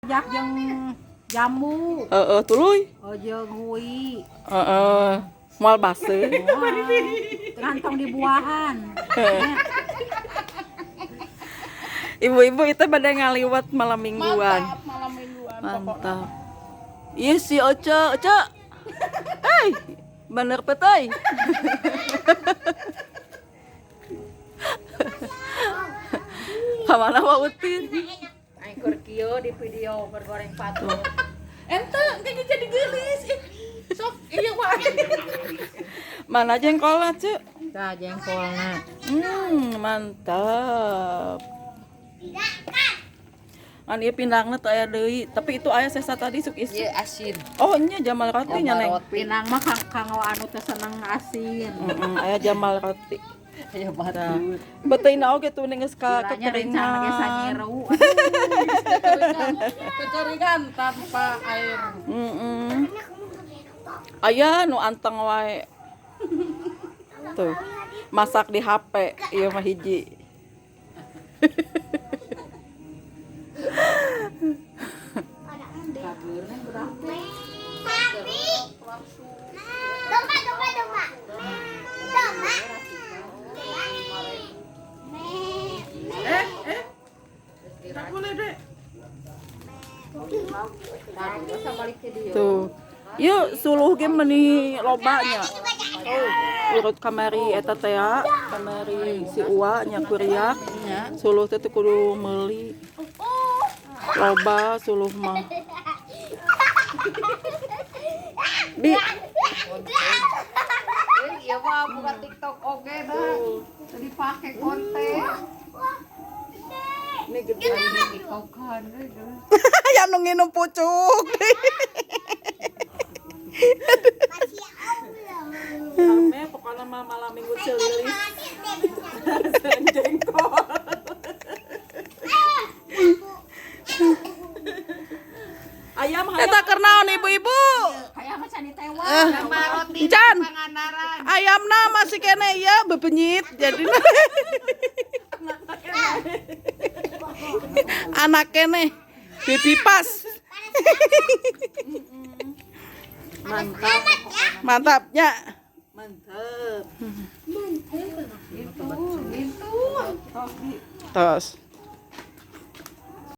Rujak jeung jambu. Heeh, tuluy. Oh, jeung hui. Heeh. Moal baseuh. Terantong di buahan. Ibu-ibu itu pada ngaliwat malam mingguan. Mantap, malam mingguan pokoknya. Mantap. Iya si Oce, Oce. Hei, bener petai. Kamana wa Utin? Aing keur kieu di video bergoreng patu. Ente kayaknya jadi gelis. Ih, sok iya wae. Mana jengkolnya, Cek? Tah jengkolna. Mantap. Kan ieu pindangna teu aya deui, tapi itu aya sesa tadi sok isuk. Iya asin. Oh, nya Jamal roti nya, Neng. Pinang mah kang kanggo anu teh seneng asin. Heeh, aya Jamal roti. Ya batu. Beteina oge tuh geus ka Kiranya rencana ge kekeringan. sanyiru. Kekeringan tanpa air. Heeh. Aya nu anteng wae. Tuh. Masak di HP, ieu mah hiji. Sapi. Domba, domba, domba. Domba. Eh, eh. Tak boleh, Dek. Tuh. Yuk suluh ge meuni lobanya. Urut kamari eta teh ya, kamari si Uwa nya kuriak. Suluh teh teu kudu meuli. Loba suluh mah. Bi, Iya mah buka TikTok oke dah. Tadi pakai konten. ini gede. TikTokan. Ya nu nginum pucuk. Masih Allah. Rame pokoknya mah malam minggu celilis. Jengkol. Ayam hayam. Eta keur naon ibu-ibu? Kayak macan ditewa. Sama roti Encan. Pangandaran. Ayamna masih kene ya bebenyit jadi anak kene baby pas. Mantap. Mantapnya. Mantap. Itu, itu. Tos.